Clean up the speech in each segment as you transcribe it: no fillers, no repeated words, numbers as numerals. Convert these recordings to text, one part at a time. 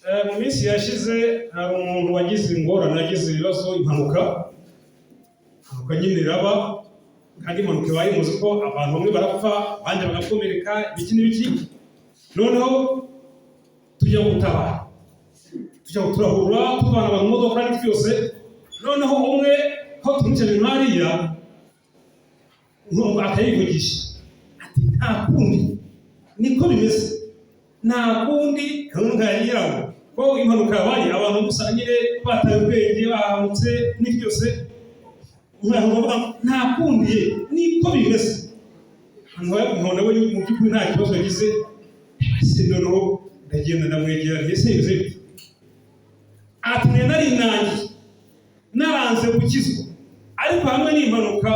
Mu minsi yashize hari umuntu wagize ingorane, yagize ibibazo, impanuka. Impanuka nyine iraba, kandi impanuka ibaye muzi ko abantu bamwe barapfa, abandi bagakomereka, ibiki n'ibiki. Noneho tujya gutabara, tujya turahura, tuvana abantu mu modoka n'ibiki byose. Noneho umwe aho tumwicaje hariya akayivugisha ati: "Nta kundi, niko bimeze, nta kundi." Gahunda ya nyirawo ko impanuka yabaye, abantu gusa nyine bataye ubwenge, bahamutse n'ibyo byose. Umwana bavuga: "Nta kundi ye, niko bimeze." Hano we mu by'ukuri nta kibazo yagize. Ese noneho ndagenda ndamwegera nti: "Ese bimeze bite?" Ati: "Nari nangiye naranze gukizwa, ariko hamwe n'impanuka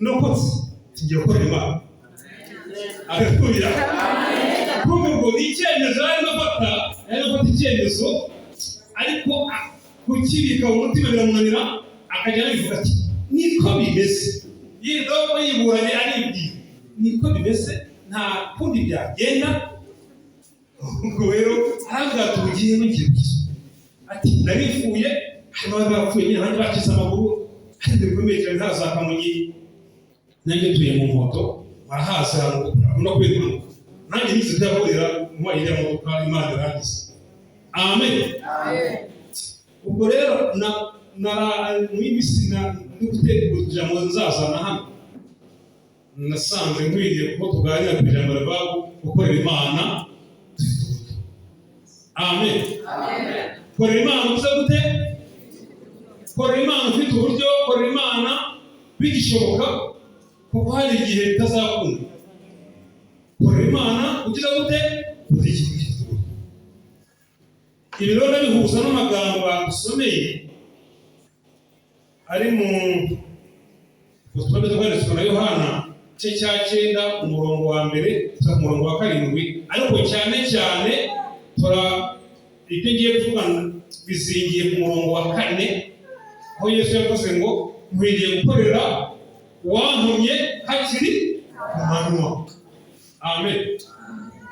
ndokotse, tugiye gukorera Imana." Aleluya! Kumva ubwo ni icyemezo yarimo afata, yarimo afata icyemezo, ariko kukibika mu mutima biramunanira, akajya abivuga ati: "Niko bimeze." Yidogo yiburanye, aribwira: "Niko bimeze, nta kundi byagenda." Ubwo rero arambwira ati: "Ugiye ngiye gukizwa." Ati: "Narifuye, harimo abari bapfuye nyine, abandi bakize amaguru, ariko bikomeye cyane." Ntaza Kamonyi, nanjye tuye mu moto, barahaza ahantu hakunda kubera impanuka. Nanjye nize kuyakorera ntwaye iriya modoka, Imana irangiza. Amen. Ubwo rero na muri iyi minsi ndi gutegura ijambo nzazana hano, nasanze nkwiriye kuko tuganira ku ijambo rivuga gukorera Imana dufite uburyo. Amen. Korera Imana uvuze gute? Korera Imana ufite uburyo, korera Imana bigishoboka, kuko hari igihe bitazakunda. Korera Imana ugira gute? Ufite uburyo. Ibi rero ndabihuza n'amagambo badusomeye ari mu butumwa bwiza bwanditswe na Yohana, igice cya 9, umurongo wa 1 kugeza ku murongo wa 7. Ariko cyane cyane tora ibyo ngiye kuvuga bizingiye ku murongo wa 4, aho Yesu yavuze ngo: "Nkwiriye gukorera uwantumye hakiri ku manywa." Amen.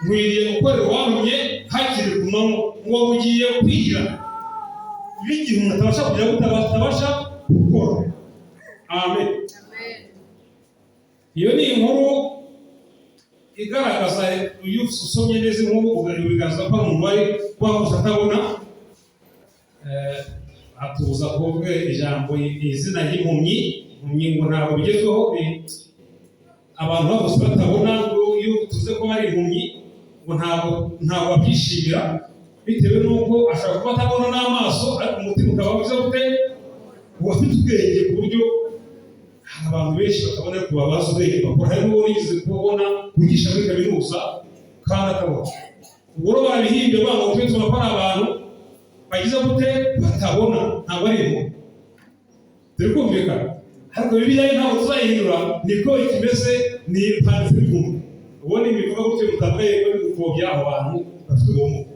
Nkwiriye gukorera uwantumye hakiri ku manywa, ngo bugiye kwira n'igihe umuntu atabasha kugira gute? Atabasha gukora. Amen. Iyo ni inkuru igaragaza, iyo usomye neza inkuru bigaragaza ko ari umuntu wari wakuze atabona. Atuza kuvuga ijambo, izina ry'impumyi. Impumyi ngo ntabwo bigezweho, abantu bavutse batabona, ngo iyo tuze ko ari impumyi ngo ntabwo babyishimira, bitewe n'uko ashobora kuba atabona n'amaso, ariko umutima ukaba wize gute? Uba afite ubwenge, ku buryo hari abantu benshi batabona ariko babazi ubwenge bakora. Harimo uwo nigeze kubona wigisha muri kaminuza kandi atabona. Ubwo rero barabihimbye banga ngo tube tubona ko ari abantu bagize gute? Batabona, ntabwo ari impumyi. Turi kumvikana? Ariko Bibiliya yo ntabwo tuzayihindura, niko ikimeze, ni handitse impumyi. Ubundi bivuga gutyo mutavuga yego gupfobya abo bantu bafite ubumuga.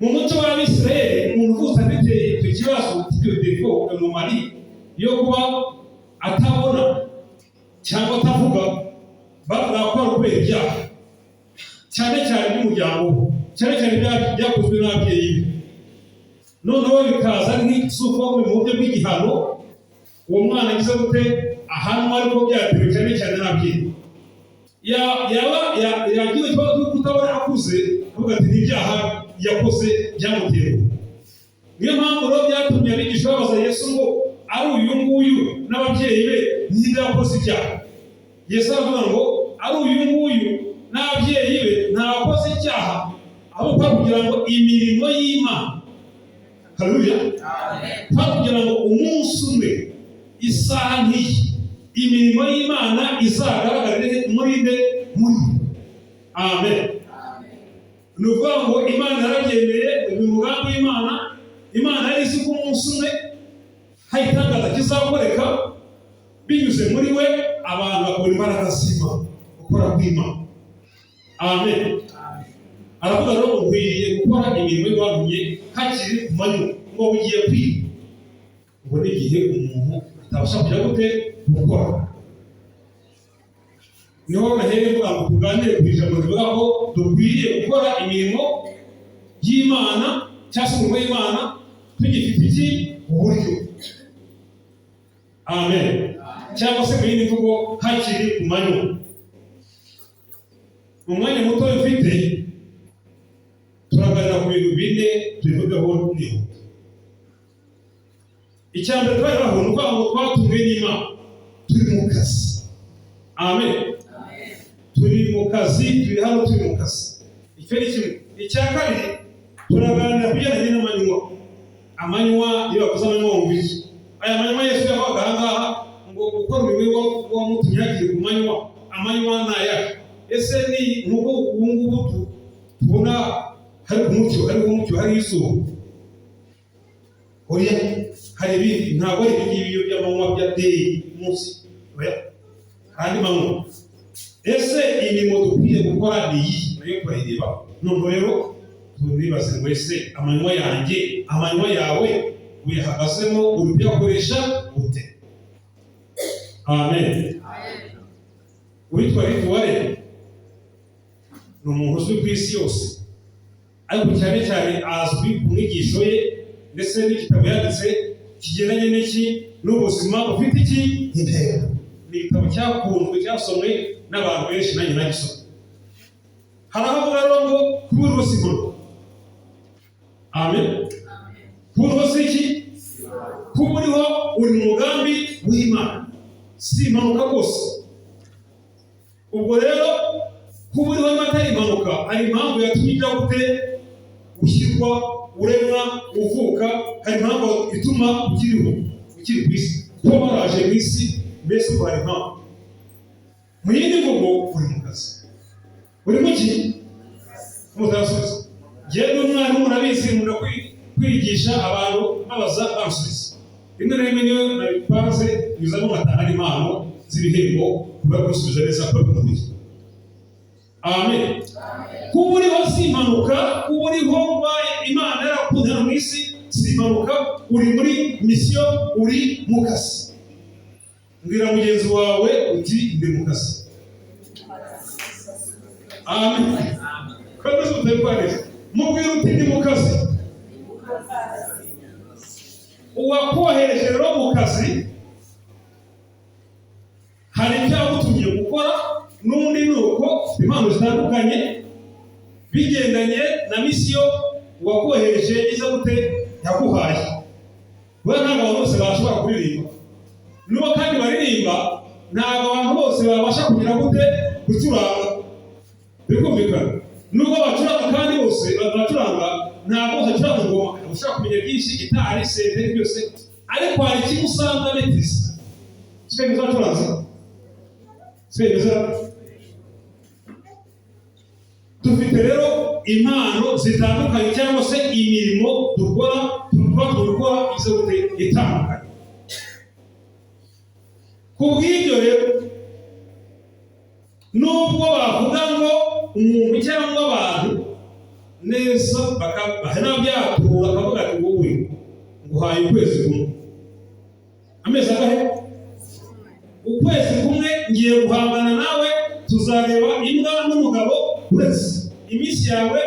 Mu muco w'Abisirayeli, umuntu uvutse afite icyo kibazo cy'icyo défaut, anomalie yo kuba atabona cyangwa atavuga, bavuga ko ari ukubera ibyaha, cyane cyane by'umuryango we, cyane cyane byakozwe n'ababyeyi be. Noneho bikaza nk'isoko mu buryo bw'igihano, uwo mwana agize gute? Ahanwa, ariko byatewe cyane cyane n'ababyeyi. Yaba yagira ikibazo cyo kutabona akuze, avuga ati ni ibyaha yakoze byamuteye. Niyo mpamvu rero byatumye abigisha babaza Yesu ngo: "Ari uyu nguyu n'ababyeyi be, ninde wakoze ibyaha?" Yesu aravuga ngo: "Ari uyu nguyu n'ababyeyi be, ntawakoze icyaha, ahubwo kwari kugira ngo imirimo y'Imana." Haleluya! Kwari kugira ngo umunsi umwe, isaha nk'iyi, imirimo y'Imana izagaragarire muri nde? Muri we. Amen. Ni ukuvuga ngo Imana yarabyemeye, uyu mugambi w'Imana. Imana yari izi ko umunsi umwe hari igitangaza kizakoreka binyuze muri we, abantu bakabona imbaraga z'Imana, gukora kw'Imana. Amen. Aravuga rero ngo: "Nkwiriye gukora imirimo y'uwantumye hakiri ku manywa, ngo bugiye kwira, ngo n'igihe umuntu atabasha kujya gute? Gukora." Niho nahereye mvuga ngo tuganire ku ijambo rivuga ko dukwiriye gukora imirimo y'Imana cyangwa se umurimo w'Imana tugifite iki? Uburyo. Amen. Cyangwa se mu yindi mvugo, hakiri ku manywa. Mu mwanya muto mfite, turaganira ku bintu bine tubivugaho nihuta. Icya mbere twari ni ukuvuga ngo twatumwe n'Imana, turi mu kazi. Amen. Turi mu kazi, turi hano, turi mu kazi. Icyo ni kimwe. Icya kabiri, turaganira ku bijyanye n'amanywa. Amanywa, iyo bavuze amanywa wumva iki? Aya manywa Yesu yavugaga aha ngaha ngo gukora umurimo wamutumye hakiri ku manywa, amanywa ni ayahe? Ese ni nk'uko ubu ngubu tubona hari umucyo, hari umucyo, hari izuba? Oya, hari ibindi, ntabwo ari ibi ngibi by'amanywa bya day, munsi. Oya, hari andi manywa. Ese imirimo dukwiye gukora ni iyi? Nayo turayireba. Noneho rero turibaze ngo: ese amanywa yanjye, amanywa yawe, uyahagazemo, uri kuyakoresha ute? Amen. Uwitwa Rick Warren ni umuntu uzwi ku isi yose, ariko cyane cyane azwi ku mwigisho ye ndetse n'igitabo yanditse kigendanye n'iki? N'ubuzima bufite iki? Intego. Ni igitabo cyakunzwe, cyasomwe n'abantu benshi, nanjye nagisoma. Hari aho avuga rero ngo kuba uriho si impanuka. Amen. Kuba uriho si iki? Kuba uriho, uri mu mugambi w'Imana, si impanuka rwose. Ubwo rero kuba uriho niba atari impanuka, hari impamvu yatumye ujya gute? Ushyirwa, uremwa, uvuka. Hari impamvu ituma ukiriho, ukiri ku isi, kuba waraje mu isi. Mbese ubwo hari impamvu. Mu yindi mvugo, uri mu kazi. Uri mu ki? Mutasubiza. Njyewe n'umwarimu, murabizi, nkunda kwigisha abantu babaza, bansubiza. Rimwe na rimwe niyo nabipanze, nyuzamo ngatanga n'impano z'ibihembo kubera kubisubiza neza, kubera kumubiri. Amen. Kuba uriho si impanuka. Kuba uriho, kuba Imana yarakunze hano mu isi, si impanuka. Uri muri mission, uri mu kazi. Mbwira mugenzi wawe uti: "Ndi mu kazi." Amen. Kandi utari kwandika, mubwira uti: "Ndi mu kazi." Uwakohereje rero mu kazi hari icyo yagutumye gukora, n'undi ni uko. Impano zitandukanye bigendanye na mission uwakohereje yagize gute? Yaguhaye. Kubera ntabwo abantu bose bashobora kuririmba, n'uwo kandi baririmba, ntabwo abantu bose babasha kugira gute? Gucuranga. Biri kumvikana? Nubwo bacuranga kandi bose bacuranga, ntabwo bose bacuranga ingoma. Ushobora kumenya byinshi, gitari, synthé, byose, ariko hari kimwe usanga maîtrise. Siko bacuranze? Siko? Dufite rero impano zitandukanye cyangwa se imirimo dukora, tuba gukora izo gute? Itandukanye. Ku bw'ibyo rero, nubwo bavuga ngo umuntu cyangwa abantu neza bakabyatura, bakavuga ati: "Wowe nguhaye ukwezi kumwe, amezi angahe? Ukwezi kumwe, ngiye guhangana nawe, tuzareba imbwa n'umugabo." Uretse iminsi yawe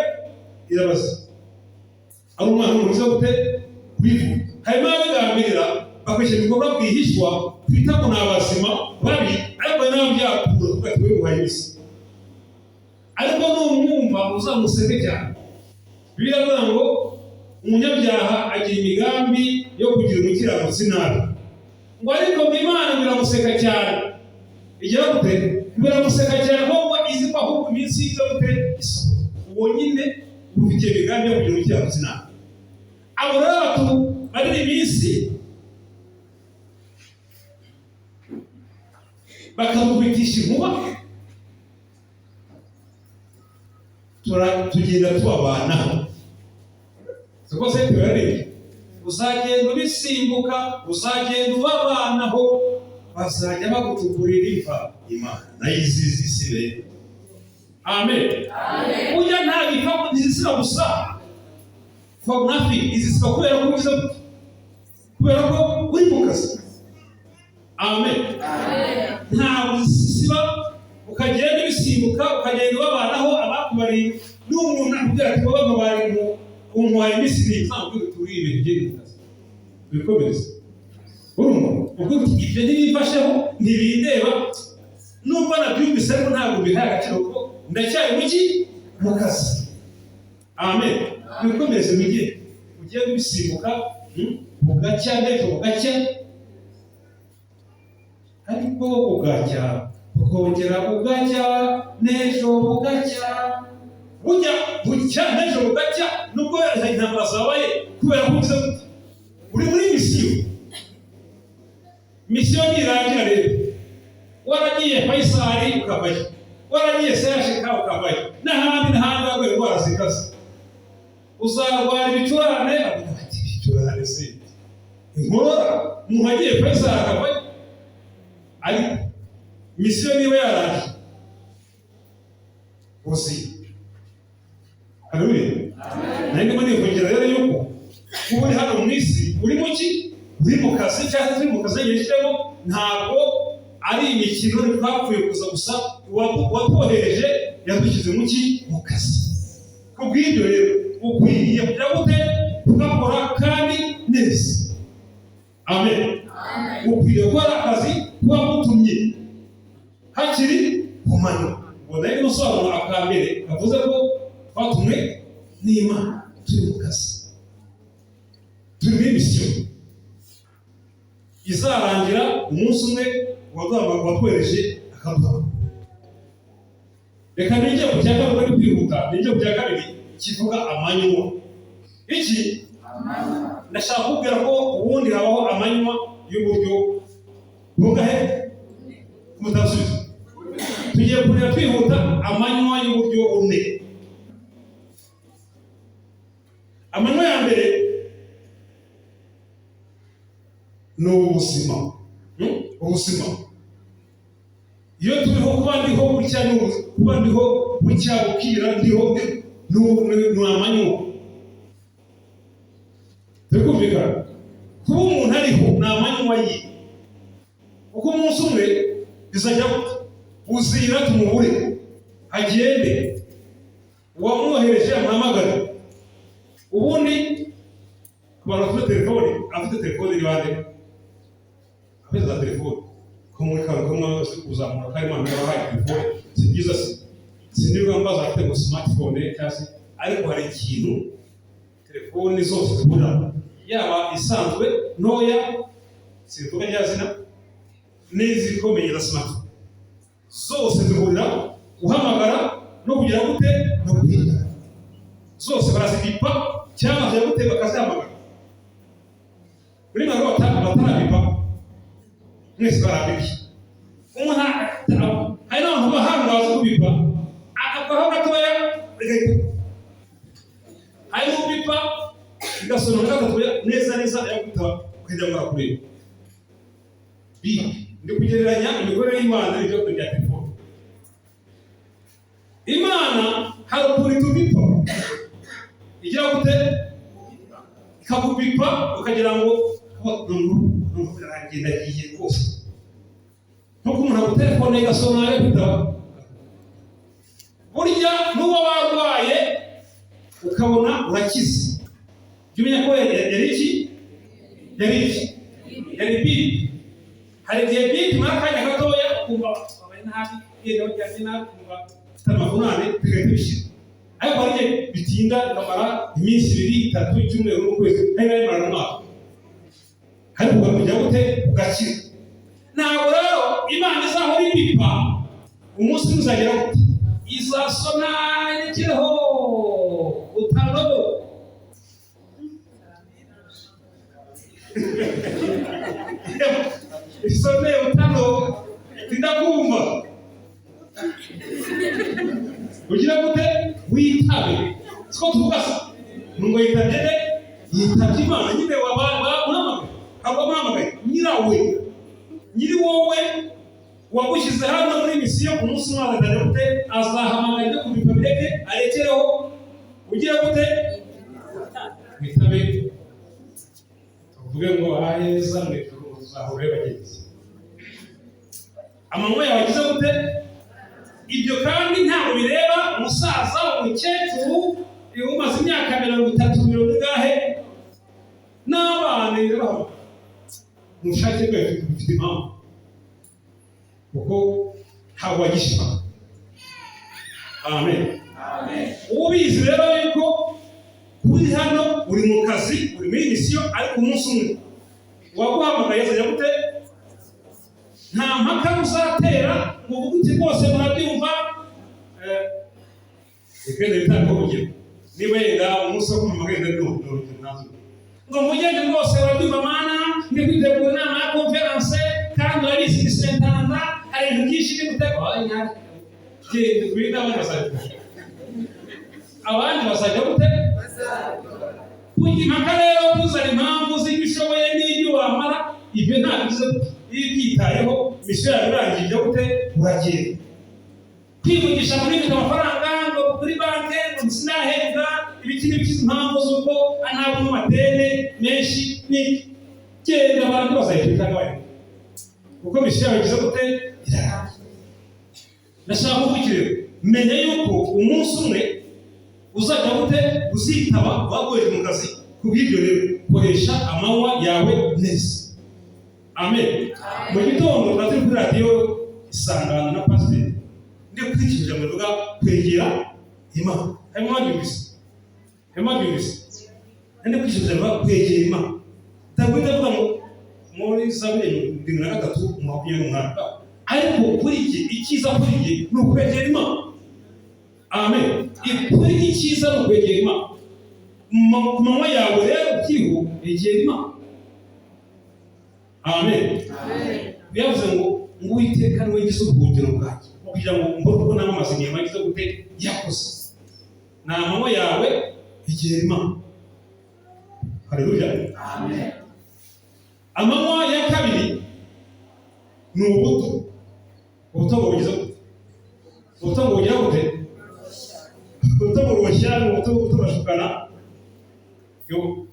irabaza, ari umwana mwiza gute kubivuga. Harimo ababigambirira, bakwishyura ibikorwa bwihishwa, twita ngo ni abazima babi, ariko hari n'ababyatura kuko ati: "Wowe nguhaye iminsi." Ariko numwumva uzamuseke cyane. Bibiliya iravuga ngo umunyabyaha agira imigambi yo kugira umukiranutsi nabi, ngo ariko ngo Imana biramuseka cyane. Igira gute? Biramuseka cyane, kuko izi ko ahubwo iminsi iza gute? Isohoka. Uwo nyine ufitiye imigambi yo kugira umukiranutsi nabi, abo rero batu bari iminsi bakamukubitisha inkuba, tugenda tubabanaho. Siko se tubarebe? Uzagenda ubisimbuka, uzagenda ubabanaho, bazajya bagucukurira imva, Imana nayo izizi isibe. Amen. Ujya nta gipfa ntizisiba gusa for nothing, izisiba kubera ko ugize, kubera ko uri mu kazi. Amen. Ntabwo zisiba, ukagenda ubisimbuka, ukagenda ubabanaho. Abakubariye n'umuntu akubwira ati: "Wowe ngo bari mu Umuhaye iminsi ibiri, uzamubwira uti uri ibintu by'iri mu kazi, wikomereze. Urumva ubwo uti ibyo ntibimfasheho, ntibindeba, nubwo nabyumvise ariko ntabwo mbihaye agaciro kuko ndacyari muki mu kazi. Amen. Wikomereze, mujye ugiye kubisimbuka, bugacya n'ejo bugacya, ariko bugacya bukongera bugacya n'ejo bugacya, bujya bucya n'ejo bugacya, nubwo intambara zabaye, kubera ko ugize gute? Uri muri mission. Mission nirangira rero, waragiye Faisal ukavayo, waragiye CHK ukavayo, n'ahandi n'ahandi, warwaye indwara zikaze, uzarwara ibicurane. Avuga ati ibicurane se, inkorora, umuntu agiye Faisal akavayo. Ariko mission niba yarangiye uzi. Haleluya! Nari ndimo nivugira rero yuko kuba uri hano mu isi uri mu ki? Uri mu kazi, cyangwa turi mu kazi yishyiremo. Ntabwo ari imikino, ntitwapfuye kuza gusa. Uwatwohereje yadushyize mu ki? Mu kazi. Ku bw'ibyo rero ukwiriye kugira gute? Tugakora kandi neza. Amen. Ukwiriye gukora akazi kuba mutumye hakiri ku manywa. Ubwo nari gusobanura aka mbere kavuze ko twatumwe n'Imana, turi mu kazi, turi muri mission izarangira umunsi umwe, uwatwohereje akaduha. Reka nijye ku cya kabiri, bari kwihuta. Nijye ku cya kabiri kivuga amanywa. Iki ndashaka kubwira ko ubundi habaho amanywa y'uburyo bungahe? Mutasubiza. Tugiye kureba twihuta amanywa y'uburyo bune. Amanywa ya mbere ni ubuzima. Ubuzima, iyo turiho, kuba ndiho gutya ni kuba ndiho gutya, bukira ndiho, ni amanywa. Turi kumvikana? Kuba umuntu ariho ni amanywa ye, kuko umunsi umwe bizajya uzira tumubure, agende, uwamwohereje amuhamagare. Ubundi ku bantu bafite telefone, afite telefone ni bande? Afite za telefone ko muri kano kamwe kuzamura ko Imana yabahaye telefone, si byiza se? Sinirwa mbaza afite ngo smartphone cyangwa se, ariko hari ikintu telefone zose zibura, yaba isanzwe ntoya, sivuga rya zina, n'izikomeye za smartphone, zose zihurira guhamagara no kugira gute? No guhita. Zose barazibipa cyangwa bakajya gute? Bakazihamagara. Muri mwe batarabipa mwese barabibye. Umuntu hari n'abantu b'abahanga bazi kubipa, agakoraho gatoya rigahita. Hari n'ubipa igasoma nka gatatu neza neza, ayaguta ukajya ngo arakureba. Bi ndi kugereranya imikorere y'Imana n'ibyo bya telefone. Imana hari ukuntu itubipa, igira gute? Ikakubipa ukagira ngo aragenda, agiye rwose, nkuko umuntu agutelefone igasoma yakwitaba. Burya n'uba warwaye ukabona urakize, jya umenya ko yari iki? Yari iki? Yari bip. Hari igihe bip imara akanya gatoya, ukumva wabaye nabi, yenda waryamye nabi, ukumva ufite amavunane, bigahita bishira. Ariko hari igihe bitinda, bikamara iminsi 2, 3, icyumweru n'ukwezi, hari n'abimara n'umwaka, ariko ukajya gute? Ugakira. Ntabwo rero Imana izahora ibipa. Umunsi umwe uzagera gute? Izasona irekereho utano. Isone utano, tindakumva, ugira gute? Witabe. Siko tuvuga se ngo yitabye nde? Yitabye Imana nyine. Wamuhamagaye, ntabwo wamuhamagaye nyirawe, nyiri wowe wagushyize hano muri mission. Umunsi umwe azajya gute? Azahamagara ibyo kubipa bireke, arekereho, ugira gute? Witabe, tuvuge ngo aheza mu ijuru uzahura bagenzi. Amanywa yawe agize gute? Ibyo kandi ntabwo bireba umusaza, umukecuru, Iyo umaze imyaka 30, mirongo ingahe, n'abana irabahamagara. Mu bushake bwawe bifite impamvu, kuko ntabwo wagishima. Amen. Ubizi rero yuko uri hano, uri mu kazi, uri muri mission, ariko umunsi umwe waguhamagaye azajya gute? Nta mpaka uzatera ngo uvuge uti: "Rwose murabyumva." Reka bitanga urugero, niba yenda umunsi wo kumva wenda ni urugero ntazi, ngo mugende: "Rwose urabyumva Mana, ndi kwitegura inama ya conférence, kandi urabizi ni sentanda, hari ibintu byinshi biri gutegura." Genda ugwinde, abandi bazajya, abandi bazajya gute? Kujya impaka rero, kuzana impamvu z'ibyo ushoboye n'ibyo wamara, ibyo ntabwo uzi. Iyo ubyitayeho, mission yawe irangiye, ijya gute? Uragenda. Kwivugisha muri mfite amafaranga, ngo kuri banki ngo sinahembwa, ibiki n'ibiki, impamvu z'uko ntabwo amadeni menshi ni genda, abantu bazahita cyangwa bari, kuko mission yawe igize gute? Irarangiye. Ndashaka kuvuga iki rero? Menya yuko umunsi umwe uzajya gute? Uzitaba baguheje mu kazi. Kubw'ibyo rero, koresha amanywa yawe neza. Amen. Mu gitondo twari turi kuri Radiyo Isangano na pasiteri, ndi gukurikije ijambo rivuga kwegera Imana. Harimo babyumvise? Harimo babyumvise? Ndi gukurikije ijambo rivuga kwegera Imana. Ntabwo ndavuga ngo muri Zaburi 73 28, ariko kuri jye, icyiza kuri jye ni ukwegera Imana. Amen. Kuri jye icyiza ni ukwegera Imana. Ku manywa yawe rero ukiriho, egera Imana. Amen. Bivuze ngo Uwiteka niwe ngize ubuhungiro bwanjye, kugira ngo mbone uko namamaza imirimo yagize gute? Yakoze. Ni amanywa yawe, egera Imana. Haleluya. Amanywa ya kabiri ni ubuto. Ubuto ngo bugize gute? Ubuto ngo bugira gute? Ubuto burushya, ni ubuto. Ubuto burashukana. Yo.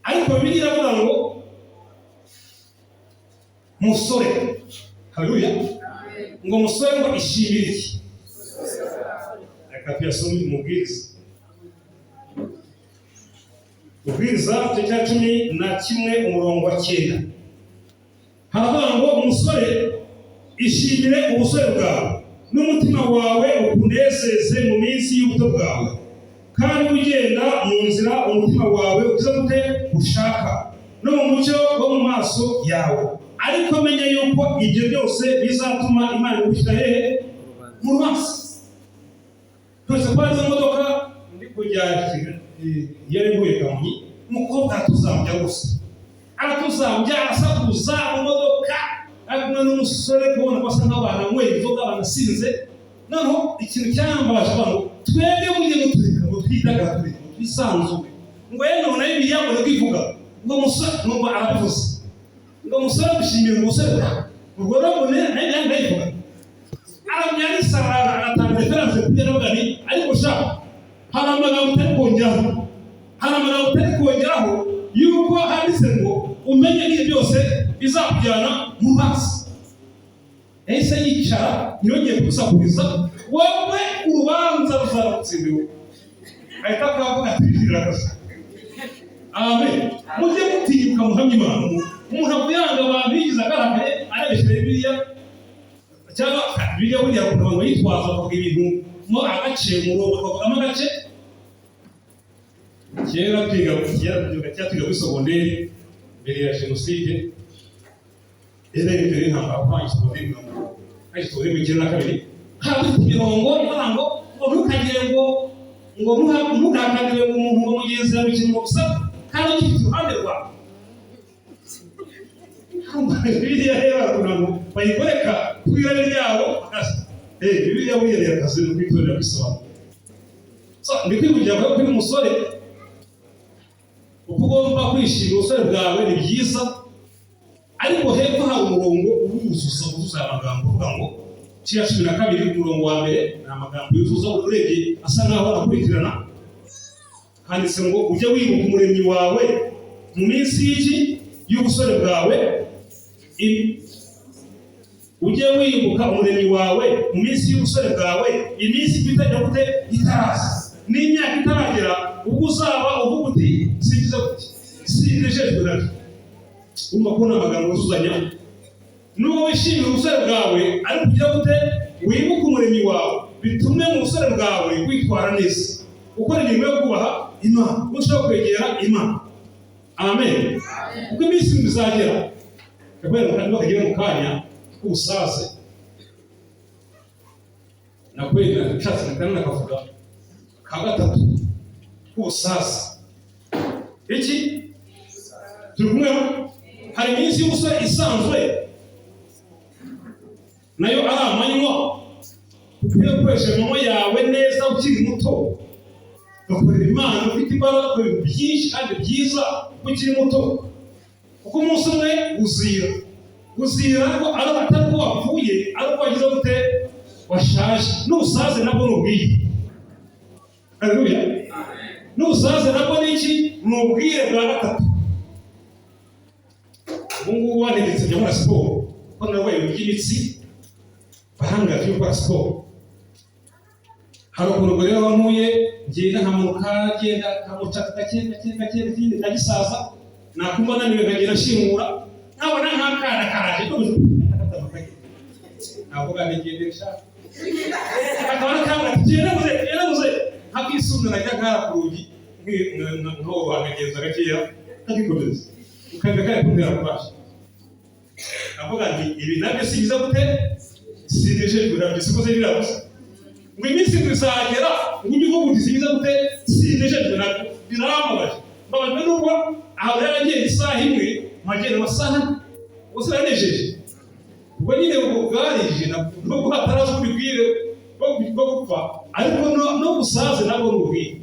Ariko Bibiliya iravuga ngo: "Musore," haleluya, ngo: "Musore, ngo ishimire iki?" Reka tuyasome. Umubwiriza igice cya 11, umurongo wa 9, haravuga ngo: "Umusore, ishimire ubusore bwawe, n'umutima wawe ukunezeze mu minsi y'ubuto bwawe, kandi ugenda mu nzira umutima wawe ugize gute? Ushaka, no mu mucyo wo mu maso yawe. Ariko menya yuko ibyo byose bizatuma Imana igushyira hehe? Mu rubanza." Twese ko hari imodoka, ndi kujya Kigali, yari mvuye Kamonyi, umukobwa aratuzambya gusa, aratuzambya, arasakuza mu modoka, ari kumwe n'umusore, kubona ko asa nkaho bananyweye inzoga, banasinze. Noneho ikintu cyambabaje, avuga ngo: "Twebwe mujye mutureka ngo twidagadure, ngo twisanzure." Ngo yewe none Bibiliya ngo niko ivuga ngo: "Musore," numva arabivuze ngo: "Musore, gushimira umusore bwawe." Ubwo rero ngo nayo ndayivuga, aramya, agatanga référence kuri, aravuga ni: "Ariko sha, hari amagambo utari kongeraho, hari amagambo utari kongeraho yuko handitse ngo umenye ko ibyo byose bizakujyana mu rubanza." Yahise yicara, ntiyongeye kudusakuriza. Wowe urubanza ruzaragutsindiwe, ahita akavuga ati: "Birira akazi." Amen. Mujye mutinyuka muhamye Imana. Umuntu akuyanga abantu yigize agaragaye, arebesheje Bibiliya, cyangwa Bibiliya buriya ukuntu abantu bayitwaza, bakavuga ibintu mo agace, umurongo bakavugamo agace. Kera twiga, kera twiga kuri secondaire, mbere ya jenoside, era imbere y'intambara, kuko secondaire mirongo, hari secondaire 92, hari dufite imirongo ivuga ngo ntukagire ngo ntugakanire ngo umuntu, ngo mugenzi wawe ikintu ngo gusa kandi ugifite iruhande rwawe. Bibiliya rero ukuntu bayigoreka ku irari ryabo. Bibiliya buriya rero akazi ni ukwitorera kwisobanura. So ndi kwivugira ko kuri umusore, uko ugomba kwishimira ubusore bwawe ni byiza, ariko hepfo hari umurongo uwuzuza, wuzuza aya magambo, uvuga ngo kiriya 12 umurongo wa mbere, ni amagambo yuzuza, urebye asa nkaho arakurikirana. Handitse ngo: "Ujye wibuka Umuremyi wawe mu minsi y'iki? Y'ubusore bwawe. Ujye wibuka Umuremyi wawe mu minsi y'ubusore bwawe, iminsi itajya gute? Itaraza." N'imyaka itaragera, ubwo uzaba uvuga uti: "Singize gute, sinejejwe nabyo." Wumva ko ni amagambo wuzuzanya. Nubwo wishimira ubusore bwawe, ariko ugira gute? Wibuke Umuremyi wawe, bitume mu busore bwawe witwara neza, ukora imirimo yo kubaha Imana, urushaho kwegera Imana. Amen. Kuko iminsi bizagera, kubera bakagera mu kanya k'ubusaze, nakwenda nshatse natana nakavuga ka gatatu k'ubusaze. Iki turi kumwe? Hari iminsi y'ubusore isanzwe, nayo ari amanywa. Ukwiye gukoresha amanywa yawe neza ukiri muto, ugakorera Imana ufite imbaraga, ukora ibintu byinshi kandi byiza ukiri muto, kuko umunsi umwe uzira, uzira ko ari atari ko wapfuye, ari uko wagize gute? Washaje. N'ubusaze nabwo ni ubwire. Haleluya! N'ubusaze nabwo ni iki? Ni ubwire bwa gatatu. Ubu ngubu wantegetse njya nkora siporo, kuko narwaye ibintu by'imitsi, barambwira ati: "Gukora siporo." Hari ukuntu ubwo rero aho ntuye ngenda nkamanuka, ngenda nkamuca gake gake gake gake, ndagisaza. Nakumva naniwe nkagenda nshimura, nkabona nk'akana karaje, navuga ntigende sha, akaba nakambwira ati: "Genda muze, genda muze." Nkakisumira, najya nkara ku rugi, nkoroha, nkagenza gakeya, nkagikomeza, ukajya kari kuntera kurasha. Navuga nti: "Ibi nabyo singiza gute? Sinejejwe nabyo." Siko se birabuze ngo iminsi ngo izagera ngo ujye uvuga uti: "Singiza gute? Sinejejwe nabyo." Birambabaje, mbabajwe n'ubwo aho rero agenda isaha imwe, mpagenda amasaha ane, ubwo se biranejeje? Ubwo nyine ubwo bwarije, nubwo hataraza ubwire bwo gupfa, ariko no gusaze nabwo ni ubwire.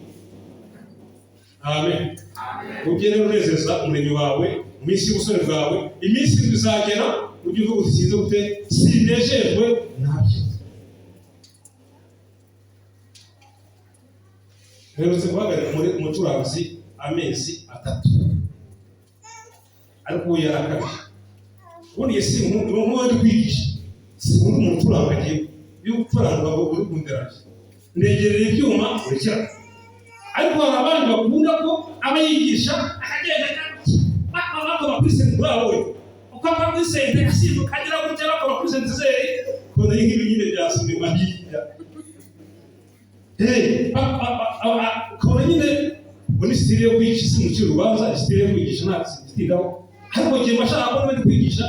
Amen. Ugende unezeza Umuremyi wawe mu minsi y'ubusore bwawe. Iminsi izagera ujye uvuga uti: "Sinzi gute, sinejejwe nabyo." Mperutse guhagarika muri umucuranzi amezi 3, ariko ubu yarakabije. Ubundi iyi si nk'uwo ndi kwigisha, si nk'undi muntu ucuranga. Agiye iyo ucuranga uri kunderaje, ndegerera ibyuma urekera. Ariko hari abandi bakunda ko aba yigisha akagenda bakoma kuri synthé bwabo, uko ava kuri synthé asimbuka agira gutya, bakoma kuri synthétiseur, kubona nk'ibi nyine bya sinema hirya. Ukabona nyine ngo ni style yo kwigisha. Si mucira urubanza, style yo kwigisha nta sitindaho, ariko igihe mbashaka ko niba ndi kwigisha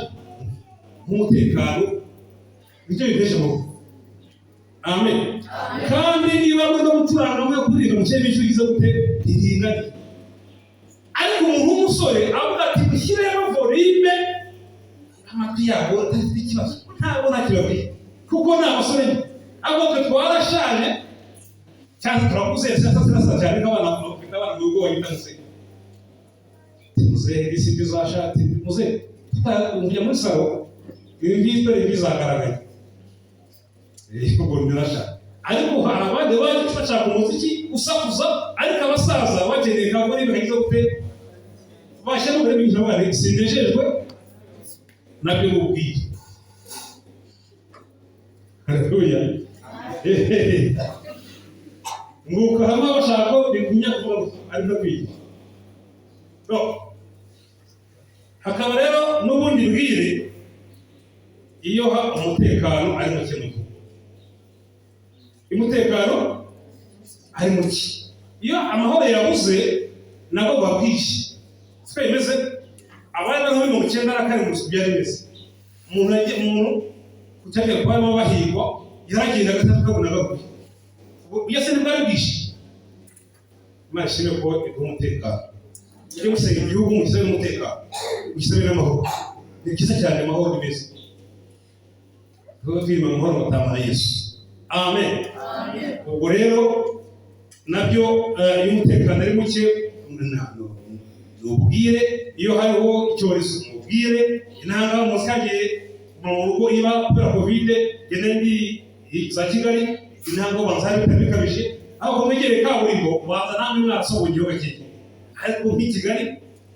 nk'umutekano, nicyo bitesha amahoro. Amen. Kandi niba muri no gucuranga, muri kuririmba, mushyiremo ijwi ryiza gute? Riringaniye. Ariko umuntu w'umusore avuga ati: "Mushyiremo volume," amatwi yabo atafite ikibazo, ntabwo ntacyo babwiye, kuko ni abasore nyine. Ahubwo twe twarashaje cyangwa turakuze, cyangwa turasa cyane nk'abana bafite abana mu rugo bahita muzehe, muzehe isi bizashati muzehe, kujya muri salon, ibi ngibi dore bizagaragaye, ubwo nirashaje. Ariko hari abandi baje bashaka umuziki usakuza, ariko abasaza bakeneye ka volume kagize gute? Bashyira muri bintu bari sinejejwe nabyo mubwiye. Haleluya! Nguko hamwe bashaka ko bigumya kuvuga ari no kwigisha. No. Hakaba rero n'ubundi bwire iyo umutekano ari muke mu gihugu. Umutekano ari muke, iyo amahoro yabuze, nabo buba bwije. Siko bimeze? Abari bari muri 94 byari bimeze, umuntu yagiye, umuntu kucyajya kuba barimo bahigwa, yaragenda gatatu kabona gaguye. Iyo se ntibwari bwije? Imana ishimwe ko iduha umutekano. Ujye gusenga igihugu mugisabe n'umutekano, mugisabe n'amahoro. Ni byiza cyane, amahoro ni meza. Tuba twirima mu mahoro batama na Yesu. Amen. Ubwo rero nabyo, iyo umutekano ari muke ni ubwire. Iyo hariho icyorezo ni ubwire. Intanga umunsi hagiye mu rugo iba kubera COVID, ngende ndi za Kigali, intanga ubanza hari bitari bikabije, aho mwegereye kaburimbo ubanza namwe mwarasohoye igihugu gake. Ariko nk'i Kigali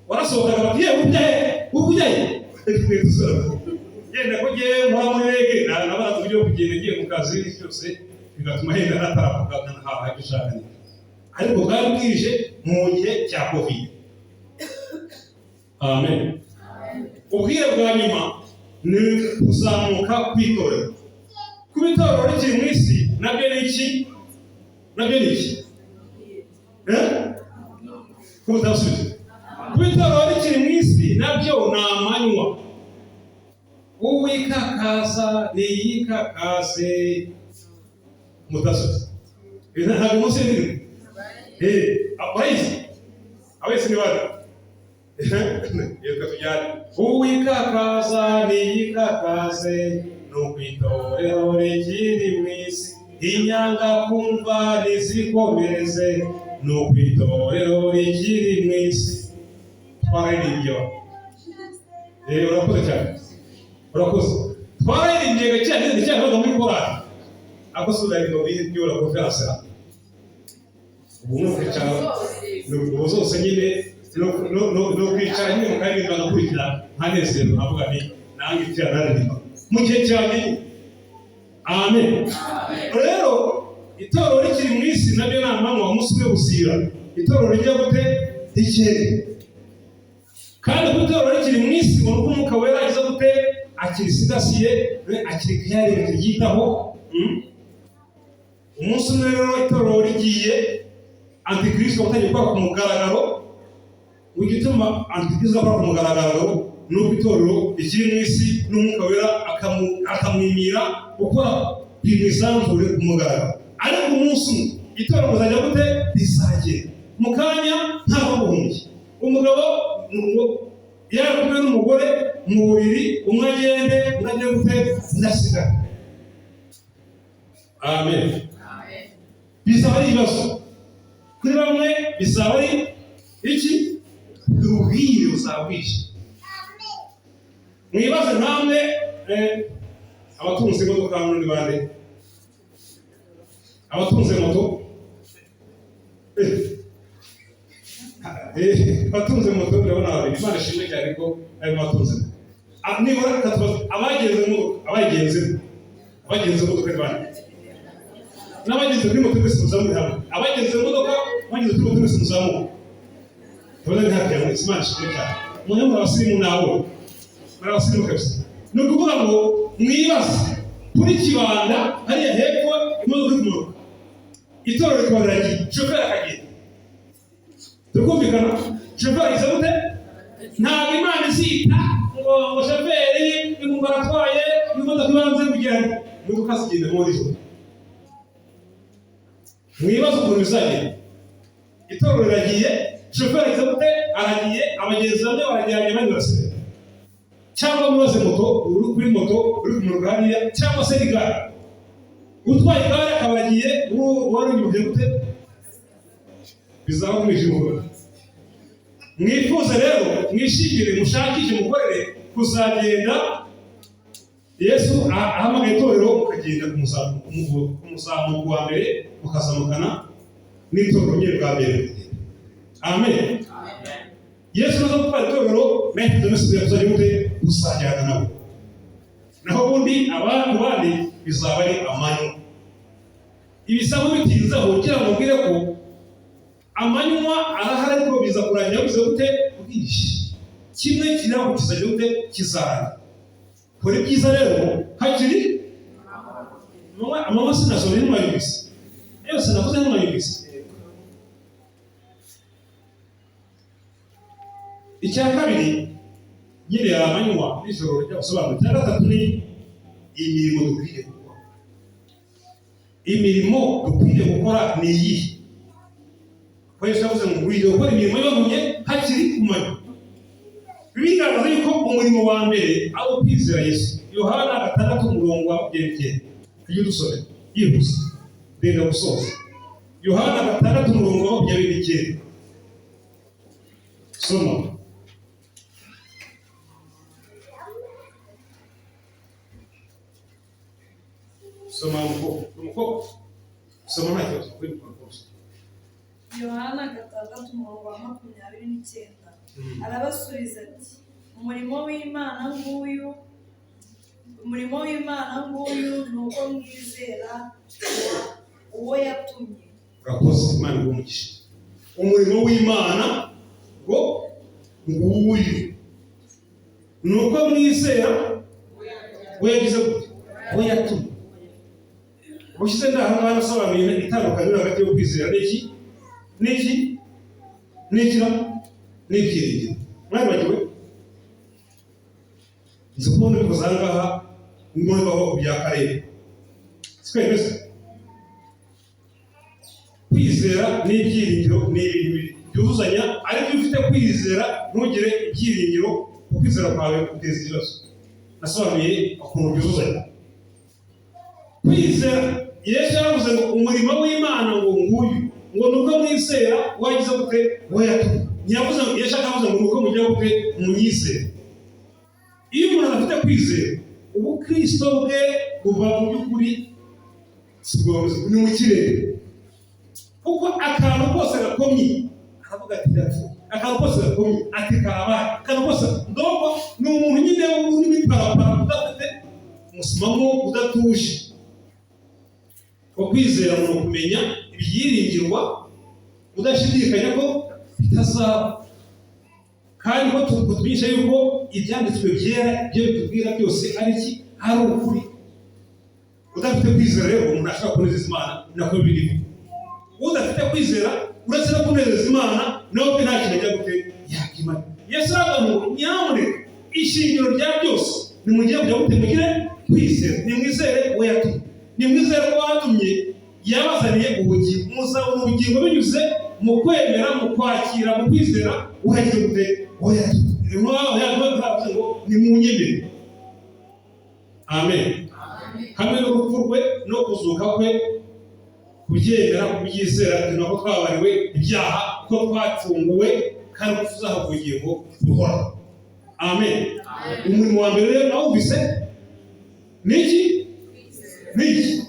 warasohokaga bati: "Yewe, ujya he? Ujya he?" Yenda ko ngewe nkora muri REG, nabaraza uburyo bwo kugenda ngiye mu kazi byose, bigatuma henda nataravuga nkanahaha ibyo ushaka. Ariko bwari bwije mu gihe cya COVID. Amen. Ubwire bwa nyuma ni kuzamuka kw'itorero. Kuba itorero rikiri mu isi nabyo ni iki? Nabyo ni iki? Eh? Kuba utasubiza. Kuba itorero rikiri mu isi nabyo ni amanywa. Uwikakaza niyikakaze. Mutasubiza. Ntabwo munsi y'indirimbo. Urayizi? Abese ni bande? Reka tujyane. Uwikakaza niyikakaze, nuko itorero rikiri mu isi, inyanga kumva nizikomereze, nuko itorero rikiri mu isi. Twararirimbye. Urakoze cyane. Urakoze. Twararirimbye cyane cyane baga muri korali. Ako si uraririmba muri iyo conference. Ubu ni ukwicara, ubu zose nyine ni ukwicara nyine mukaririmba, ngakurikira nkanezerwa, nkavuga nti nanjye icyo naririmba mu gihe cyanjye. Amen. Rero itorero rikiri mu isi nabyo ni amanywa. Umunsi umwe buzira itorero rijya gute? Rikere. Kandi kuba itorero rikiri mu isi ngo nuko Umwuka Wera agize gute? Akirisigasiye, akirikayari, akiryitaho. Umunsi umwe rero itorero rigiye, Antikristo atangiye gukora ku mugaragaro. Igituma Antikristo akora ku mugaragaro ni uko itorero rikiri mu isi, n'Umwuka Wera akamwimira gukora mu isanzure ku mugaragaro. Ariko umunsi umwe itorero muzajya gute? Rizagera mu kanya ntabwo buhumbye. Umugabo yari kumwe n'umugore mu buriri, umwe agende, undi agende gute? Ndasigara. Amen. Bizaba ari ibibazo kuri bamwe, bizaba ari iki? Ubwire buzaba bwije. Mwibaze namwe, abatunze imodoka hano ni bande? Abatunze moto? Abatunze moto ndabona babiri. Imana ishimwe cyane ko harimo abatunze moto. Nibura abagenze moto, abagenze modoka ni bande? N'abagenze kuri moto mwese muzamure hamwe. Abagenze modoka, abagenze kuri moto mwese muzamuke. Tubona ni hafi ya mwese. Imana ishimwe cyane. Mwe muri abasirimu nawe, muri abasirimu kabisa. Ni ukuvuga ngo mwibaze kuri Kibanda hariya hepfo, imodoka iri kumanuka, itorero rikaba riragiye, shoferi akagenda. Turikumvikana? Shoferi agize gute? Ntabwo Imana izita ngo shoferi ngo aratwaye imodoka ibanze kugira ngo imodoka zigenda muri nijoro. Mwibaze ukuntu bizagenda. Itorero riragiye, shoferi agize gute? Aragiye, abagenzi bamwe barajyanye, abandi barasigaye. Cyangwa mubaze moto, uri kuri moto uri kumanuka hariya, cyangwa se n'igare, utwaye igare akaba aragiye, wari inyuma gute? Bizaba umwijima. Mwifuze rero, mwishimire, mushakishe, mukorere kuzagenda Yesu ahamagaye itorero, mukagenda ku muzamuko wa mbere, mukazamukana n'itorero nyine bwa mbere. Amen. Yesu naza gutwara itorero, natwe twese tuzajya gute? Kuzajyana nawe. Naho ubundi abantu bandi bizaba ari amanywa. Ibisa nk'ibitinzeho kugira ngo mbwire ko amanywa arahari, ariko biza kurangira bize gute? Bwije. Kimwe kiraho kizajya gute? Kizarangira. Kora ibyiza rero hakiri amanywa. Sinasomye ntimwayumvise? Yose navuze ntimwayumvise? Icya kabiri nyine yari amanywa nijoro rya gusobanura. Icya gatatu ni imirimo dukwiriye gukora. Imirimo dukwiriye gukora ni iyihe? Ko Yesu yavuze ngo ukwiriye gukora imirimo y'abagumye hakiri ku manywa. Bigaragaza yuko umurimo wa mbere ari ukwizera Yesu. Yohana 6 umurongo wa 29, tujye dusome yihuse, ndenda gusoza. Yohana 6 umurongo wa 29, soma. Soma umukobwa, soma nta kibazo kuri mikoro rwose. Yohana 6 umurongo wa 29. Arabasubiza ati: umurimo w'Imana nguyu, umurimo w'Imana nguyu ni uko mwizera uwo yatumye. Urakoze, Imana iguhe umugisha. Umurimo w'Imana ngo nguyu, ni uko mwizera we yagize gute? We yatumye. Ubushize ndaha ngaha nasobanuye itandukaniro hagati yo kwizera n'iki n'iki n'iki n'ibyiringiro. Mwabibagiwe? Nzi kubona bivuze aha ngaha muri bya karere, siko bimeze? Kwizera n'ibyiringiro ni ibintu byuzuzanya, ariko iyo ufite kwizera ntugire ibyiringiro, ukwizera kwawe guteza ibibazo. Nasobanuye ukuntu byuzuzanya. Kwizera, Yesu yaravuze ngo umurimo w'Imana ngo nguyu, ngo ni uko mwizera wagize gute? We yatumye. Ntiyavuze ngo, Yesu akavuze ngo ni uko mugira gute? Munyizere. Iyo umuntu adafite kwizera, ubukristo bwe buba mu by'ukuri si bwo, ni mu kirere, kuko akantu kose gakomye aravuga ati ndapfuye, akantu kose gakomye ati kabaye, akantu kose ndumva ni umuntu nyine urimo iparapara, udafite umusimamo, udatuje. Ko kwizera ni ukumenya ibyiringirwa udashidikanya ko bitazaba, kandi ko tumenyesha yuko ibyanditswe byera ibyo bitubwira byose ari iki? Ari ukuri. Udafite kwizera rero, umuntu ashobora kunezeza Imana, nako biriho. Udafite kwizera, uretse no kunezeza Imana, nawe ubwe nta kintu ajya gute yakimara. Yesu aravuga ngo nyamuneka, ishingiro rya byose nimugire kujya gute? Mugire kwizera. Nimwizere uwo yatumye, nimwizere ko watumye yabazaniye ubugingo. Muzabona ubugingo binyuze mu kwemera, mu kwakira, mu kwizera uhagize gute? Uwo yatumye. Yavuze ngo nimunyemere. Amen. Hamwe n'urupfu rwe no kuzuka kwe, kubyemera, kubyizera, ni nako twabariwe ibyaha, ko twacunguwe, kandi ko tuzahabwa ubugingo buhoraho. Amen. Umurimo wa mbere rero nawumvise ni iki? Ni iki?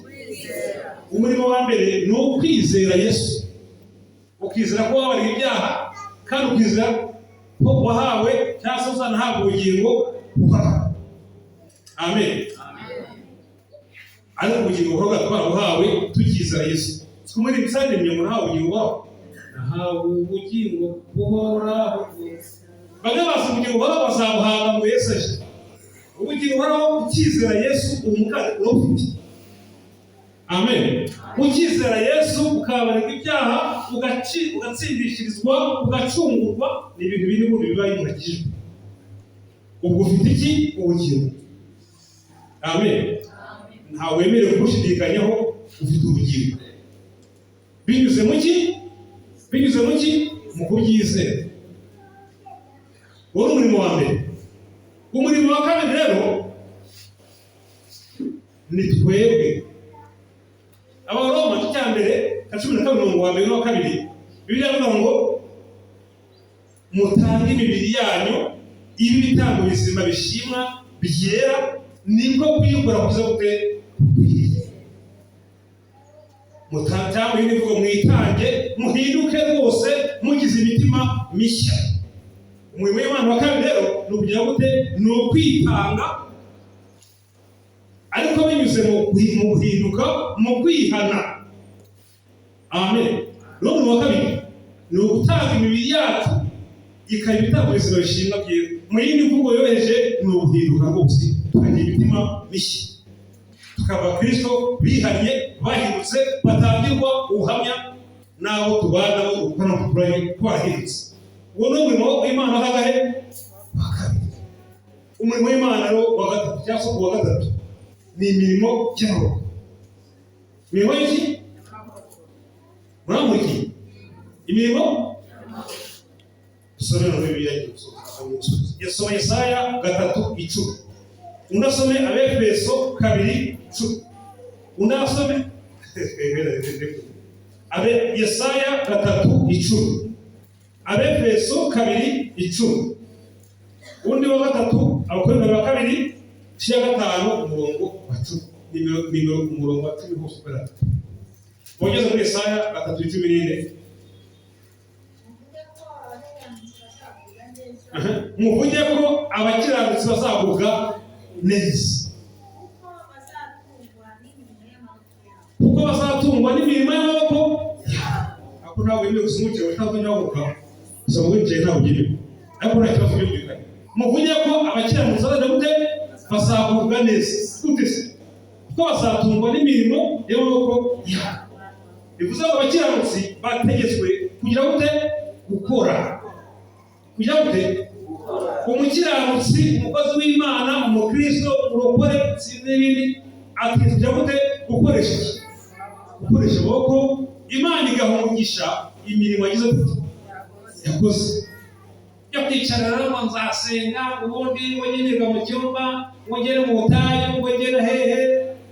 Umurimo wa mbere ni ukwizera Yesu, ukizera ko wabariwe ibyaha, kandi ukizera ko wahawe cyangwa se uzanahabwa ubugingo buhoraho. Amen. Ariko ubugingo buhoraho twarabuhawe tukizera Yesu. Siko muri bisanzwe ngo nahawe ubugingo buhoraho, nahawe ubugingo buhoraho. Bamwe bazi ubugingo buhoraho bazabuhabwa ngo Yesu aje. Ubugingo buhoraho ukizera Yesu, umukanda urabufite. Amen. Ukizera Yesu ukabarirwa ibyaha, ugatsindishirizwa, ugacungurwa, ni ibintu biri bundi biba iyo umuntu akijijwe. Ubwo ufite iki? Ubugingo. Amen. Ntawe wemerewe kumushidikanyaho, ufite ubugingo binyuze mu ki? Binyuze mu ki? Mu kubyizera. Uwo ni umurimo wa mbere. Umurimo wa kabiri rero ni twebwe. Abaroma igice cya mbere ka 12 umurongo wa mbere n'uwa kabiri, Bibiliya iravuga ngo mutange imibiri yanyu ibe ibitambo bizima bishimwa byera, nibwo kuyikora kuza gute? Gukwiriye. Cyangwa iyindi mvugo, mwitange muhinduke rwose mugize imitima mishya. Umurimo w'Imana wa kabiri rero ni ukugira gute? Ni ukwitanga, ariko binyuze mu guhinduka, mu kwihana. Amen. Rero umurimo wa kabiri ni ugutanga imibiri yacu ikaba ibitambo bizima bishimwa byera. Mu yindi mvugo yoroheje, ni uguhinduka rwose tukagira imitima mishya, tukaba Kristo bihannye, bahindutse, batangirwa ubuhamya n'abo tubana nabo dukora duturanye ko barahindutse. Uwo ni umurimo w'Imana wa kangahe? Wa kabiri. Umurimo w'Imana rero wa gatatu, cyangwa se uwa gatatu, ni imirimo y'amaboko. Imirimo y'iki? Muramurikiye? Imirimo dusome no Bibiliya. Yasoma Yesaya 3:10, undi asome Abefeso 2:10, undi asome abe Yesaya 3:10, Abefeso 2:10, undi wa gatatu Abakorinto ba kabiri igice cya 5 umurongo wa 10, nimero umurongo wa 10 hose uko ari atatu. Wageze muri Yesaya 3:14. Muvuge ko abakiranutsi bazagubwa neza, kuko bazatungwa n'imirimo y'amaboko yabo. Ntabwo wemerewe gusoma wicaye, ntabwo nyabuka gusoma wicaye, ntabwo byemewe, ariko nta kibazo, byumvikanye. Muvuge ko abakiranutsi bazajya gute? Bazagubwa neza. Gute se? Kuko bazatungwa n'imirimo y'amaboko yabo. Bivuze ngo abakiranutsi bategetswe kugira gute? Gukora. Kugira gute? Umukiranutsi, umukozi w'Imana, umukristo, umurokore, n'ibindi, ategetswe kugira gute? Gukoresha iki? Gukoresha amaboko. Imana igaha umugisha imirimo yagize gute? Yakoze. Yo kwicara rero ngo nzasenga ubundi, ngo nyirirwa mu cyumba, ngo ngere mu butayu, ngo ngere hehe,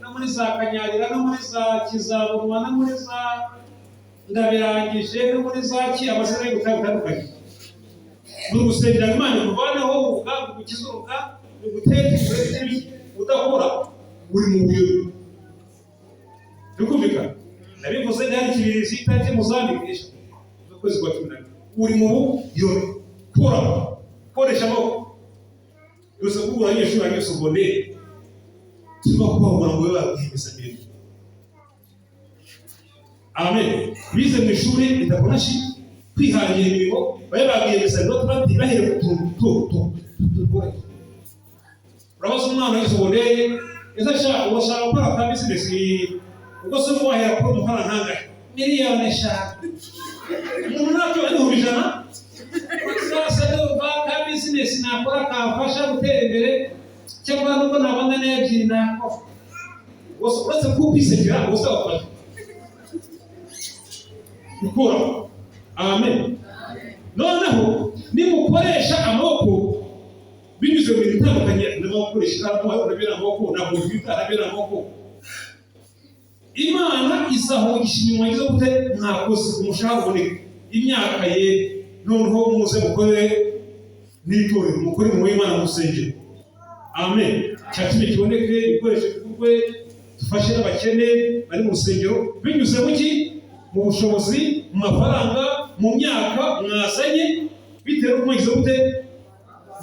no muri za Kanyarira, no muri za Kizabunwa, no muri za Ndabirangije, no muri za ki, amazina y'ubutayu butandukanye, ni ugusengera Imana ikuvaneho uruga, ugukize uruga, uguteke udakora, uri mu buyobe. Biri kumvikana? Nabivuze ntihari Kibirizi, itariki muzandikisha z'ukwezi kwa 12. Uri mu buyobe. Kora, koresha amaboko. Gusa kuko abanyeshuri barangije secondaire, turimo kubahugura ngo babe barwiyemezamirimo. Amen. Bize mu ishuri ritakonashi kwihangira imirimo, babe barwiyemezamirimo, bati bahere ku tuntu duto duto duto. Urabaza umwana w'i secondaire: "Ese ashaka, urashaka gukora ka business? Ubwo se wahera kuri umuhanda ntangahe?" 5 miliyoni. Umuntu ntabyo, 100,000. Sasa ndumva ka business nakora kamfasha gutera imbere, cyangwa nubwo nabona n'ebyiri nakora. Gusa uretse ko kwisekera gusa, wafasha gukora. Amen. Noneho nimukoresha amaboko binyuze mu bintu bitandukanye, ndimo gukoresha ikaramu nabyo ni amaboko, na kompiyuta nabyo ni amaboko, Imana izahugisha inyuma yagize gute? Mwakoze, umushahara uboneka, imyaka ye. Noneho muze mukorere n'itorero, mukore umurimo w'Imana mu rusengero. Amen. Cya cumi kiboneke, ibikoresho bigurwe, dufashe n'abakene bari mu rusengero binyuze mu ki? Mu bushobozi, mu mafaranga, mu myaka mwazanye, bitewe n'uko mwagize gute?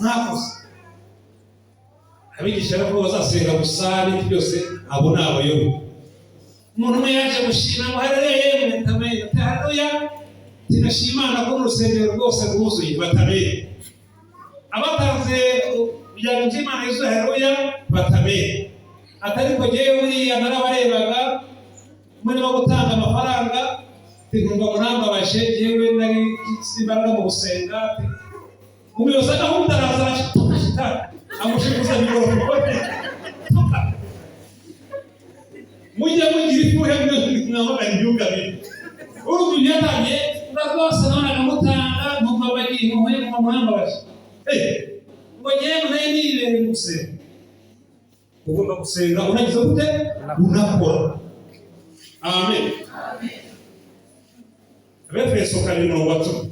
Mwakoze. Abigisha ko bazasenga gusa n'ibindi byose, abo ni abayobe. Umuntu umwe yaje gushima ngo haleluya, yemwe, tameye, haleluya, tunashima Imana ko n'urusengero rwose rwuzuye. Batameye abatanze kugira ngo Imana yuzuye, haleluya, batameye. Atari ko jyewe buriya narabarebaga murimo gutanga amafaranga, nkumva murambabaje, jyewe nari imbaraga mu gusenga. Umuyobozi wa gahunda araza, arashituka shitani amushikuza mikorofone. Mujye mugira ifuhe, mwamagana imyuka mibi. Urumva ibyo yatangiye nga rwose, nabonaga mutanga nkumva bagiye impuhwe, nkumva murambabaje. Ngo njyewe nari nibereye gusenga. Ugomba gusenga unagize gute? Unakora. Amen. Abefeso 2:10.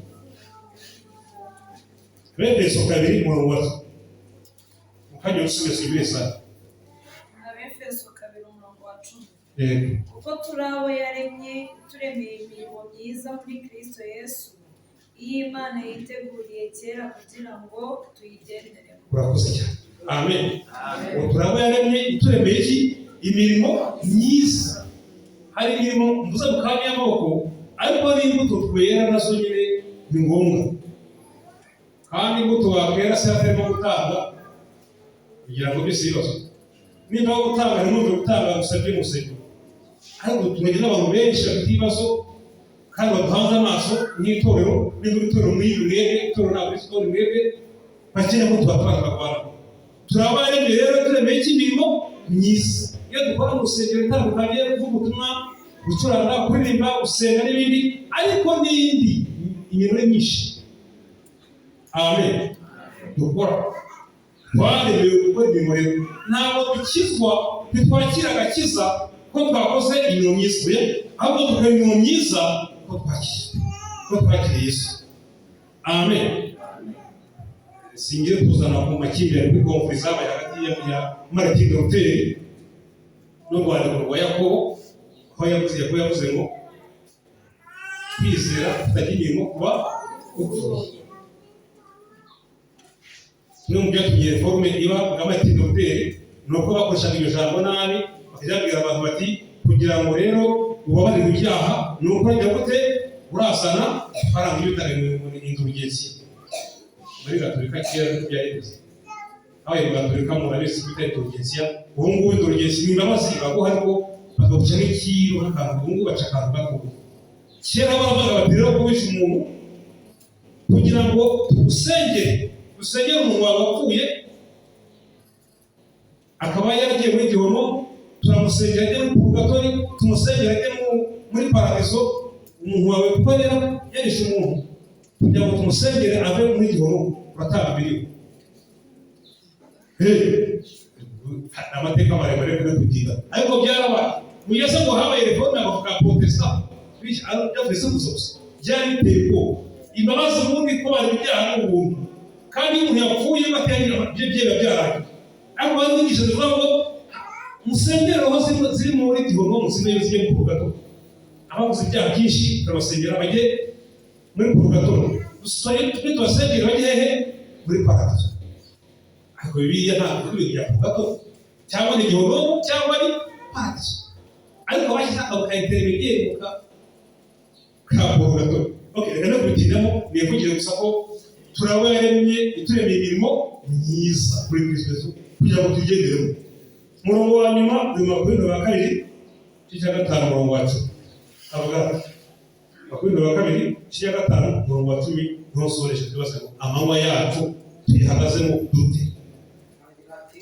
Abefeso 2:10. Mukanya usome ibisa. Abefeso 2:10. Yego. Kuko turi abo yaremye, turemeye imirimo myiza muri Kristo Yesu, iyo Imana yiteguriye kera kugira ngo tuyigenderemo. Urakoze cyane. Amen. Ubu turabo yaremye, ituremeye iki? Imirimo myiza. Hari imirimo mvuze mu kanya y'amaboko, ariko n'imbuto twera nazo nyine ni ngombwa. Kandi imbuto wakwera se hatarimo gutanga, kugira ngo bise ibibazo. Nimba gutanga, ntimwumve gutanga gusa by'umusego, ariko tumenya n'abantu benshi bafite ibibazo kandi baduhanze amaso nk'itorero. Nimba itorero mw'ibi mwebwe, itorero ntabwo ari itorero mwebwe, bakeneye ko tubatwara bakabana. Turabaremye rero, turemeye iki? Imirimo myiza. Iyo dukora mu rusengero itandukanye, kuvuga ubutumwa, gucuranga, kuririmba, gusenga n'ibindi, ariko n'indi imirimo ni myinshi. Amen. Dukora, twaremewe gukora imirimo. Rero ntabwo dukizwa, ntitwakira agakiza ko twakoze imirimo myiza. Oya, ahubwo dukora imirimo myiza ko twakijwe, ko twakiriye Yesu. Amen. Singiye kuzana ku makimbirane kuri conflit zabaye hagati ya Martin Luther n'urwandiko rwa Yakobo, aho yavuze, Yakobo yavuze ngo kwizera kutagira imirimo kuba gupfuye. Kimwe mu byatumye réforme iba bwa Martin Luther ni uko bakoreshaga iryo jambo nabi, bakajya babwira abantu bati: "Kugira ngo rero ubabarirwe ibyaha ni uko ujya gute?" Urasana faranga iyo utanga indulgensiya muri Gatolika. Kera niko byari bimeze. Habaye mu Gatolika, murabizi, bita indulgensiya. Ubu ngubu indulgensiya ni imbabazi baguha, ariko bakaguca nk'ikiro, nk'akantu. Ubu ngubu baca akantu gato. Kera baravuga bati rero kuwisha umuntu, kugira ngo tugusengere, dusengere umuntu wawe wapfuye akaba yaragiye muri gihombo, turamusengera ajye muri purgatori, tumusengera ajye muri paradiso. Umuntu wawe kuko rero yarishe umuntu, kugira ngo tumusengere ave muri gihombo, uratanga miliyoni. Hey, amateka maremare kuri kutinda, ariko byarabaye. Mugeze ngo habaye réforme y'abavuga protestant, byavuze gusa gusa, byari biteye ubwoba. Imbabazi ubundi ko bari ibyaha n'ubuntu, kandi iyo umuntu yapfuye batangira ibyo byera byarangiye. Ariko bari inyigisho zivuga ngo musengere roho ziri muri gihombo, muzimeyo zijye mu purgatori. Abakoze ibyaha byinshi turabasengera bajye muri purgatori, tubasengere bajye hehe? Muri paradiso. Ariko Bibiliya ntabwo ibintu bya purgatori, cyangwa ni gihombo cyangwa ni paradiso, ariko bashyize akantu ka intermédiaire mu ka purgatori. Okay, reka no kubitindamo, nivugire gusa ko turaba yaremye, ituremeye imirimo myiza kuri Kristo Yesu kugira ngo tuyigenderemo. Umurongo wa nyuma ni 22 igice cya 5, umurongo wa 10. Avuga 22 igice cya 5, umurongo wa 10, ntusoreshe. Tubaze ngo amanywa yacu tuyihagazemo dute? Agira ati: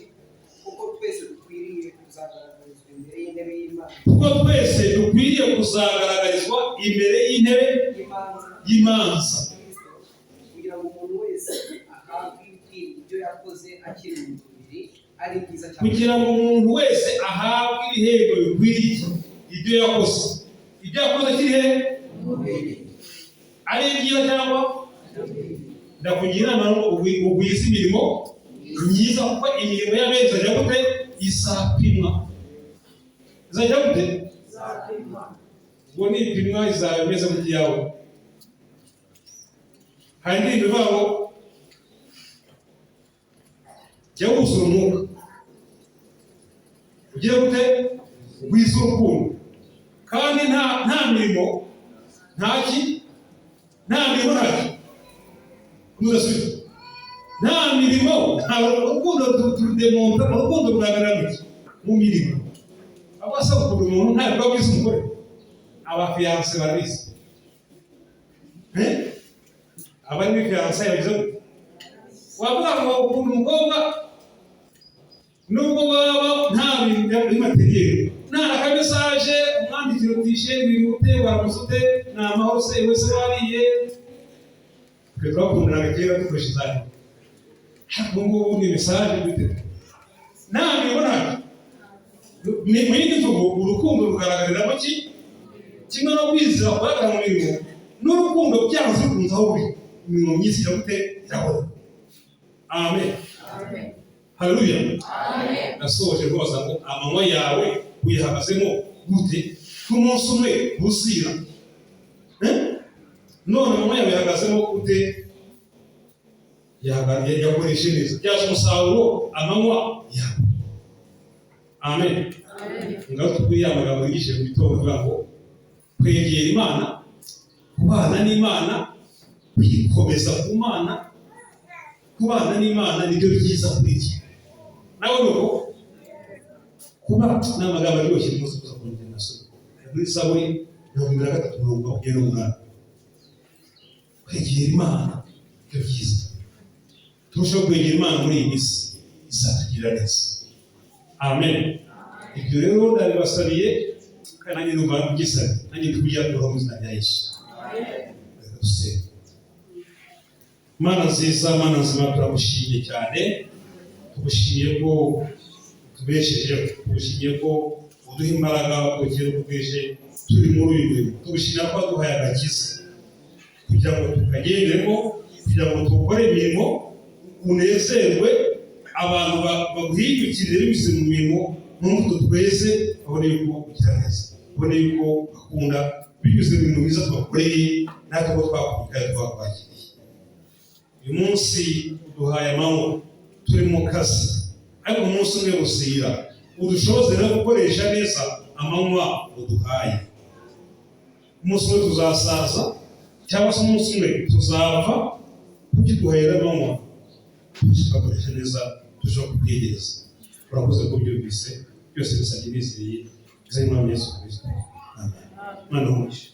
"Kuko twese dukwiriye kuzagaragarizwa imbere y'intebe y'Imana Kuko twese dukwiriye kuzagaragarizwa imbere y'intebe y'imanza y'imanza Kristo, kugira ngo umuntu wese ahabwe ibikwiriye ibyo yakoze akiri mu mubiri, ari byiza cyangwa Kugira ngo umuntu wese ahabwe ibihembo bikwiriye ibyo yakoze. Ibyo yakoze akiri he? Ari byiza cyangwa. Ndakugira inama ngo ugwize imirimo myiza, kuko imirimo y'abeza izajya gute? Izapimwa. Izajya gute? Ubwo nipimwa izaba imeze gute iyawe? Hari indirimbo ivuga ngo jya wuzura umwuka, ugire gute? Ugwize urukundo. Kandi nta mirimo, nta ki, nta mirimo, nta ki, mudasubiza, nta mirimo nta rukundo. Tudemontra urukundo rugaragara mu ki? Mu mirimo. Abo asaba ukunda umuntu nta bikorwa byiza umugore, abafiancés barabizi. Eh? Abari muri fiançailles bagize gute? Wavuga ngo ukunda umukobwa, nubwo waba nta bintu bya matériel, nta na kamessage umwandikira uti: "Chéri, wihute, waramutse ute? Ni amahoro se? Wese wariye?" Twe twakundanaga kera dukoresha izanyu, ariko ubu ngubu ni message kuri telefone. Nta mirimo, ntacyo. Ni mu yindi mvugo, urukundo rugaragarira mu ki? Kimwe no kwizera kugaragara mu mirimo, n'urukundo byanze bikunze aho ruri imirimo myiza iragute? Irahora. Amen, haleluya. Nasoje rwose ngo amanywa yawe uyahagazemo gute, ko umunsi umwe buzira? Eh? None amanywa yawe yahagazemo gute? Yakoreshe neza, byaza umusaruro amanywa yawe. Amen. Ngaho kuri ya magambo yigishije mu gitondo avuga ngo kwegera Imana, kubana n'Imana, kwikomeza ku Mana, kubana n'Imana nibyo byiza kuri iki. Nawe ni uko kuba ni amagambo aryoshye muze kuza kongera nasoma muri Zaburi 73, mirongo 28. Kwegera Imana nibyo byiza. Turushaho kwegera Imana muri iyi minsi, izatugirira neza. Amen. Ibyo rero ndabibasabiye, kandi nanjye numva mbyisabiye, nanjye ndi kubyakuraho mu izina rya Yesu. Reka dusenge. Mana nziza, Mana nzima, turagushimiye cyane. Tugushimiye ko utubeshejeho, tugushimiye ko uduha imbaraga bukeye uko bwije turi muri uyu murimo, tugushimira ko waduhaye agakiza kugira ngo tukagenderemo, kugira ngo dukore imirimo unezerwe, abantu baguhindukirire binyuze mu mirimo, mu mbuto tweze, babone yuko ugira neza, babone yuko bakunda binyuze mu mirimo myiza twakoreye, natwe ko twakumva kandi twakwakiriye. Uyu munsi uduhaye amanywa, turi mu kazi, ariko umunsi umwe buzira. Udushoboze rero gukoresha neza amanywa uduhaye. Umunsi umwe tuzasaza, cyangwa se umunsi umwe tuzapfa. Kuki duhera manywa tugakoresha neza, turushaho kubyegereza? Urakoze ko byumvise byose, bisabye bizeye izina ry'Umwami Yesu Kristo, amen. Mwana w'umugisha.